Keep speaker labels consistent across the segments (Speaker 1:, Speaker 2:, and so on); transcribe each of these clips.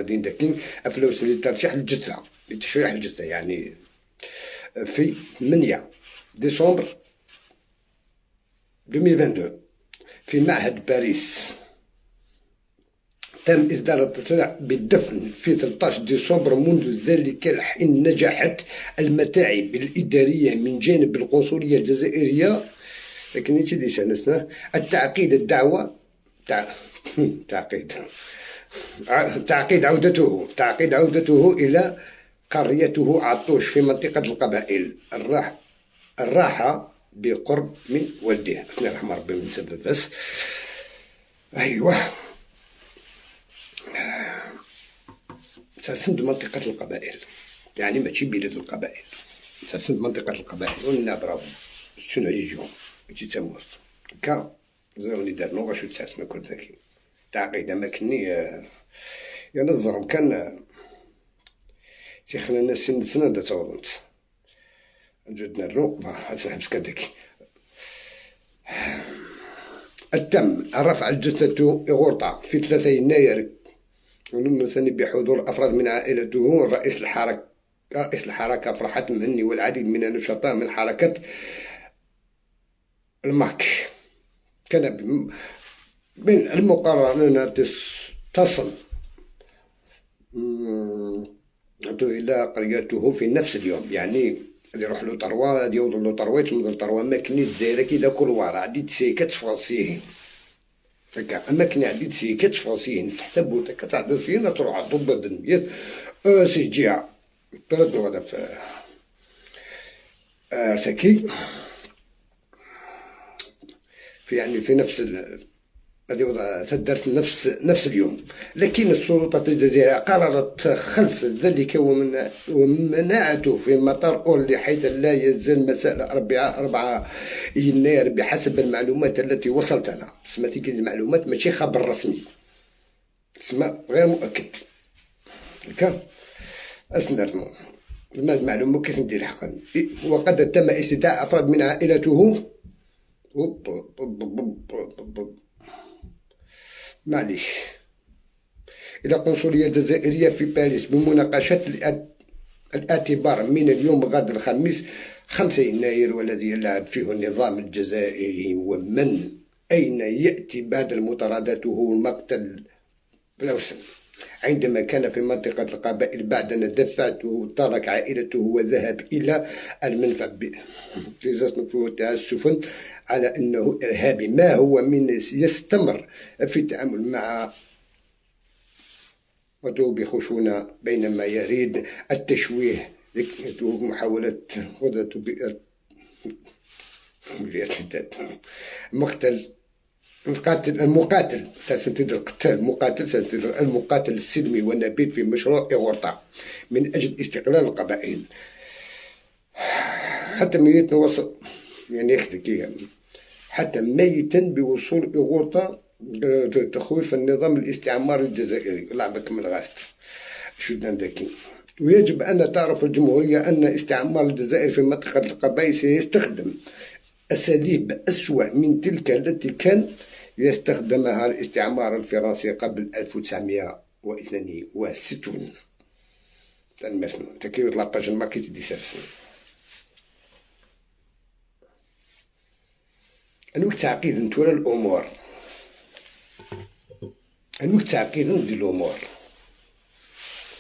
Speaker 1: دين داكين افلوس لترشيح الجثة، لتشريح الجثة، يعني في 8 ديسمبر 2022 في معهد باريس. تم إصدار التصريح بالدفن في 13 ديسمبر. منذ ذلك الحين نجحت المتاعب الإدارية من جانب القنصلية الجزائرية، لكن التعقيد الدعوة تعقيد تعقيد عودته إلى قريته عطوش في منطقة القبائل الراحة بقرب من والده. أثناء رحمة ربي من سبب بس. أيوه تسند منطقة القبائل، يعني ماشي بلاد القبائل، تسند منطقة القبائل. قلنا برافو شنو ريجيون ماشي تموت كا زعما دارنو غاشو تسعسنا كل ذاك تعقيد أماكني يا نزرم كان تيخلى الناس سنة دا تورنت نجود نرنو حبس كذاك. التم رفع الجثة إغورطة في 3 يناير ثاني بحضور أفراد من عائلته، رئيس الحركة فرحات مهني والعديد من النشطاء من حركة الماك. كان من المقرر أنها تصل إلى قريته في نفس اليوم، يعني غادي يروح le trois، غادي يوصل le trois يتمض le trois. ماكني الجزائر كي دا couloir عندي تسيكات فرنسيين هكا، أماكن عندي تسيكات فرنسيين تحت بوتا كتعدل سينا تروح ضد دنيا سي جيها طرد غادا في ساكي في يعني في نفس هذه تدرت نفس اليوم. لكن السلطات الجزائرية قررت خلف ذلك ومنعته في مطار أورلي، حيث لا يزال مساء 4 يناير بحسب المعلومات التي وصلتنا. سمعتي كي المعلومات ماشي خبر رسمي، اسمع غير مؤكد. هكا اسنرنو المعلومة كيف ندير حقا. وقد تم استدعاء أفراد من عائلته. معليش إلى قنصلية الجزائرية في باريس بمناقشة الاعتبار من اليوم غد الخميس 5 يناير، والذي يلعب فيه النظام الجزائري ومن أين يأتي بعد مطاردته المقتل بلوسن عندما كان في منطقة القبائل بعد أن دفعته ترك عائلته وذهب إلى المنفى السفن على أنه إرهابي. ما هو من يستمر في التعامل مع بخشونة بينما يريد التشويه محاولة مقتل المقاتل المقاتل السلمي والنبيل في مشروع إغورطة من أجل استقلال القبائل. حتى ميت وصل يعني يخدك حتى ميتا بوصول إغورطة تخويف النظام الاستعماري الجزائري. لعبك من غاست شو داكي. ويجب أن تعرف الجمهورية أن استعمار الجزائر في منطقة القبائل سيستخدم أساليب أسوأ من تلك التي كان يستخدمها الاستعمار الفرنسي قبل 1962. تكيو لاباج الماكيت دي سرسن. أنوك تعقيد نتورا الأمور، أنوك تعقيد ندير الأمور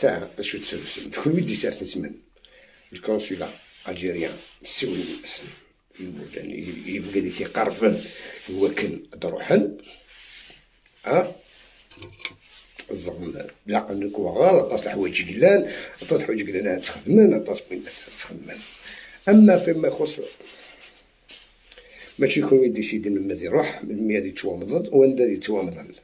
Speaker 1: تاع شو تسرسن تكون دي سرسن سمن الكونسولا الجيريان السوري يعني يبقى ديك يقرفن هو كان دروحن الزغم لا نكو غلط طاس الحوايج قلان طاس الحوايج قلان تخدمن طاس بين تخدمن. اما فيما يخص ماشي يكون يديسيدي من ماذا يروح من ماذا يتوامض وين يتوامض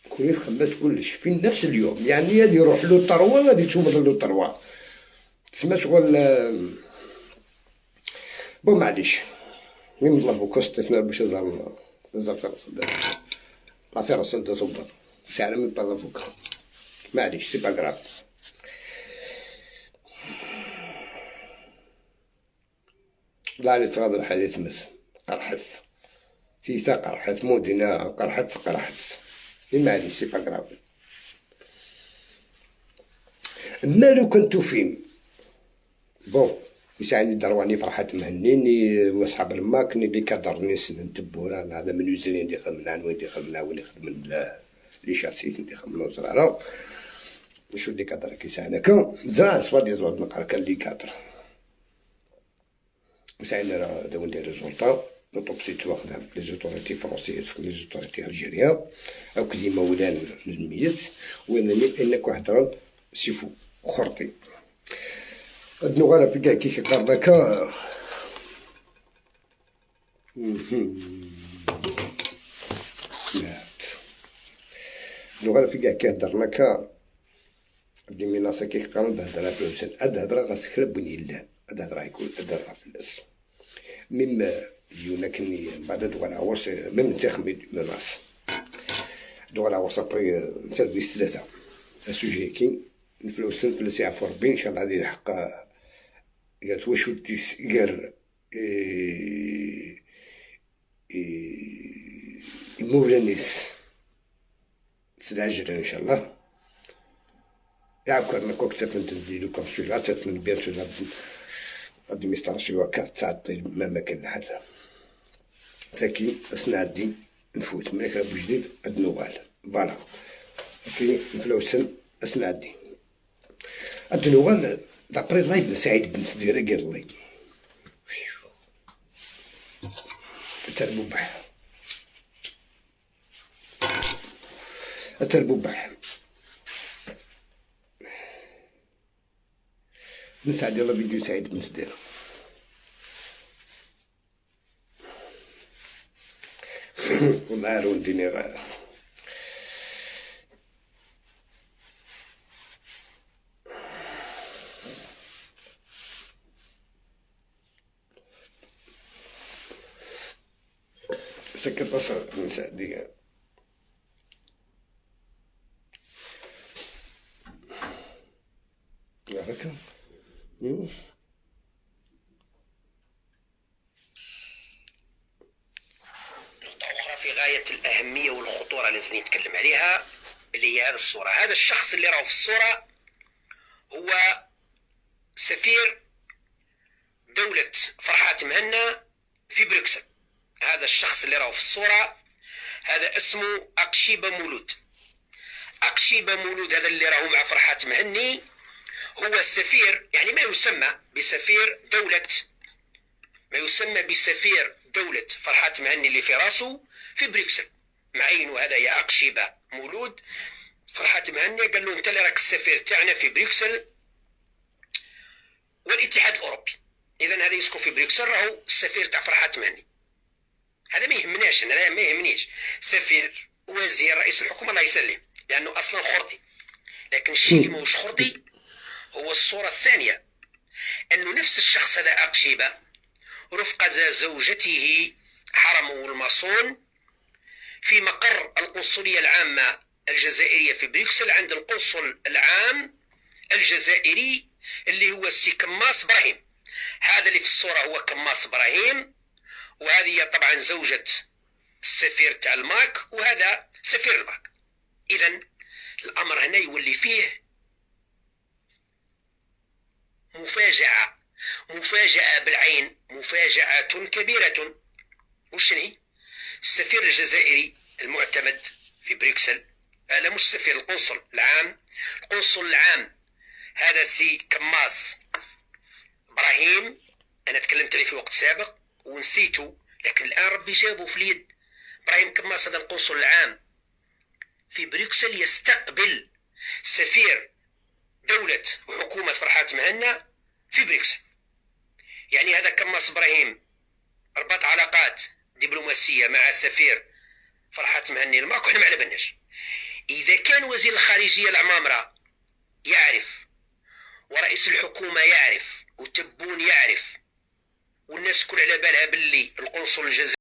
Speaker 1: كون يخمس كلش في نفس اليوم، يعني غادي يروح le trois غادي يتوامض le trois تسمى شغل bon. معليش مين l'avocat ستيفنا باش يزار l'affaire l'affaire سد صبر ساعة من با l'avocat معليش c'est pas grave. لا اللي تغادر الحديث مثل قرحث تيتا قرحث مودينا قرحث قرحث معليش c'est pas grave. ما لو كنتو فيم bon يساعدني درواني فرحات مهنيني وصحاب الماكني اللي كادرني سنن تبوران هذا من وزرين اللي خدمنا وين اللي خدمنا وين خدمنا les châssis اللي خدمنا وزرارة شو les cadres كيساعنا كان زان سوا دي زواد نقرا كان les cadres وساعدنا راه داون des résultats l'autopsie تواخدها les autorités françaises les autorités algériennes او كلمة ولان الميز وانني انك واحد راه سيفو خرطي ادنو غالا في كاع كي قرناكا نو غالا في كاع كي هدرناكا دي ميناسا كي قرن هدرا في الوسن هاد هدرا غاسكرب وين يلان هاد هدرا يكون هاد هدرا في الاس ميم اليونا كني بعد دوغ العورس ميم تخمي ميناس دوغ العورس ابري سيرفيس 3 السوجي كي نفلوسن فلس يعفو ربي ان شاء الله غادي يلحق قالت واش وديس قال مولانيس سلعجل ان شاء الله يعكر نكوك تفن تديلو كونسولا تفن bien sûr l'administration تعطي ما كان حاجة تاكي اسنعدي نفوت من كرا بوجديد ادنوغال voilà كي نفلوسن اسنعدي ادنوغال d'après live سعيد بن سديرة قال لي التربوبح التربوبح نسعد يلا فيديو سعيد بن سديرة والله رونديني غير سكت من سعدية هكا.
Speaker 2: نقطة أخرى في غاية الأهمية والخطورة لازم نتكلم عليها اللي هي هذه الصورة. هذا الشخص اللي راهو في الصورة هو سفير دولة فرحات مهنا في بروكسل. هذا الشخص اللي راهو في الصورة هذا اسمه أقشيبة مولود. أقشيبة مولود هذا اللي راهو مع فرحات مهني هو السفير، يعني ما يسمى بسفير دولة، ما يسمى بسفير دولة فرحات مهني اللي في راسه في بروكسل. معينة هذا يا أقشيبة مولود. فرحات مهني قال له انت اللي راك السفير تاعنا في بروكسل والاتحاد الأوروبي. إذا هذا يسكن في بروكسل راهو السفير تاع فرحات مهني. هذا ما يهمناش، انا لا ما يهمنيش سفير وزير رئيس الحكومة الله يسلم لانه اصلا خرطي. لكن الشيء اللي ماهوش خرطي هو الصورة الثانية، انه نفس الشخص هذا اقشيبه رفقه زوجته حرمه المصون في مقر القنصليه العامة الجزائرية في بروكسل عند القنصل العام الجزائري اللي هو السي كماس ابراهيم. هذا اللي في الصورة هو كماس ابراهيم، وهذه طبعا زوجة السفير تاع الماك، وهذا سفير الماك. إذا الأمر هنا يولي فيه مفاجأة، مفاجأة بالعين، مفاجأة كبيرة. وشني؟ السفير الجزائري المعتمد في بروكسل، لا مش السفير، القنصل العام، القنصل العام هذا سي كماس إبراهيم، أنا تكلمت عليه في وقت سابق ونسيته، لكن الآن ربي جابه في اليد. إبراهيم كماس هذا القنصل العام في بروكسل يستقبل سفير دولة وحكومة فرحات مهنا في بروكسل. يعني هذا كماس إبراهيم ربط علاقات دبلوماسية مع سفير فرحات مهني الماك، وحنا ما على بالناش. إذا كان وزير الخارجية العمامرة يعرف، ورئيس الحكومة يعرف، وتبون يعرف، والناس كل على بالها باللي القنصل الجزائري